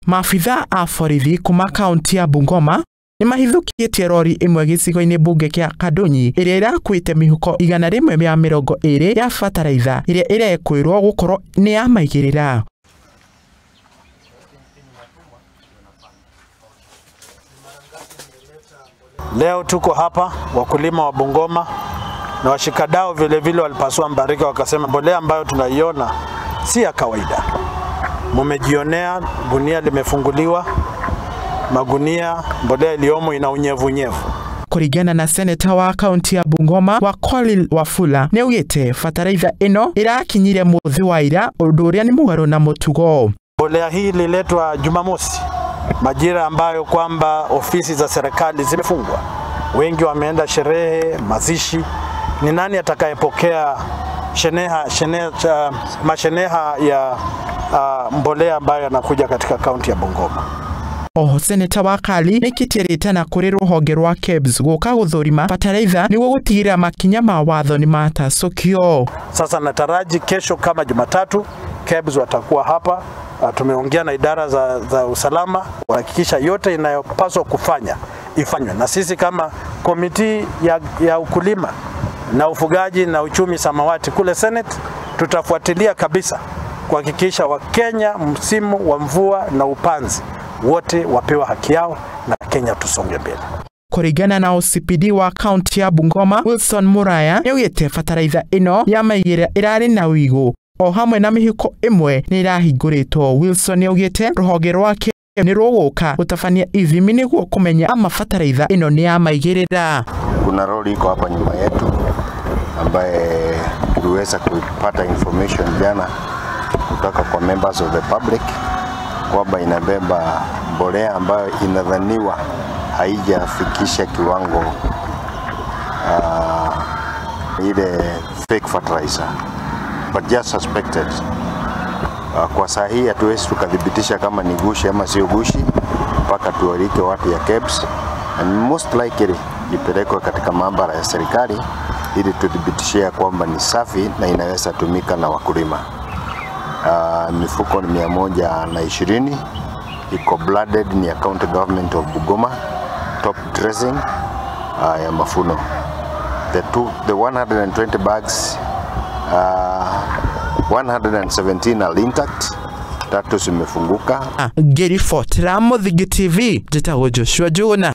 Maabitha a borithi kuma kaunti ya Bungoma nĩmahithũkĩtie rori ĩmwe gĩcigo-inĩ mbunge kĩa Kandũnyi ĩrĩa ĩrakuĩte mĩhuko 120 ya bataraitha ĩrĩa ĩrekwĩrwo gũkorwo nĩ ya maigĩrĩra. Leo tuko hapa wakulima wa Bungoma na washikadau vile vile walipasua mbarika wakasema mbolea ambayo tunaiona si ya kawaida. Mumejionea gunia limefunguliwa, magunia mbolea iliyomo ina unyevunyevu. Kuringana na seneta wa kaunti ya Bungoma Wakoli Wafula nĩaugĩte bataraitha ĩno ĩrakinyire mũthĩ wa ira ũndũ ũrĩa nĩ mũgarũ na mũtugo. Mbolea hii ililetwa Jumamosi, majira ambayo kwamba ofisi za serikali zimefungwa, wengi wameenda sherehe, mazishi. Ni nani atakayepokea masheneha ya mbolea ambayo yanakuja katika kaunti ya Bungoma? Oho seneta wa Kali nĩkĩtie na kũrĩ rũhonge rwa KEBS gũka gũthũrima bataraitha nĩguo gũtigĩrĩra makinya ma watho nĩ matacũkio. Sasa nataraji kesho kama Jumatatu KEBS watakuwa hapa. Tumeongea na idara za usalama kuhakikisha yote inayopaswa kufanya ifanywe, na sisi kama komiti ya ukulima na ufugaji na uchumi samawati kule Senate tutafuatilia kabisa kuhakikisha Wakenya msimu wa mvua na upanzi wote wapewa haki yao na Kenya tusonge mbele. Kuringana na OCPD wa kaunti ya Bungoma Wilson Muraya nĩaugĩte bataraitha ĩno ya maigĩrĩra ĩrarĩ na ũigũ o hamwe na mĩhuko ĩmwe nĩ ĩrahingũrĩtwo. Wilson nĩaugĩte rũhonge rwake nĩ rũgũka gũtabania ithimi nĩguo kũmenya ama bataraitha ĩno nĩ ya maigĩrĩra. Kuna roli iko hapa nyuma yetu ambaye tuliweza kupata information jana kutoka kwa members of the public kwamba inabeba mbolea ambayo inadhaniwa haijafikisha kiwango ile fake fertilizer, but just suspected. Kwa saa hii hatuwezi tukathibitisha kama ni gushi ama sio gushi mpaka tualike watu ya KEBS, and most likely ipelekwe katika maabara ya serikali ili tuthibitishie kwamba ni safi na inaweza tumika na wakulima. Mifuko ni 120, iko blooded, ni ya county government of Bungoma, top dressing ya mafuno. The 120 bags, 117 are intact, tatu zimefunguka. Ngĩribotera Mũthingi TV, njĩtagwo Joshua Njuguna.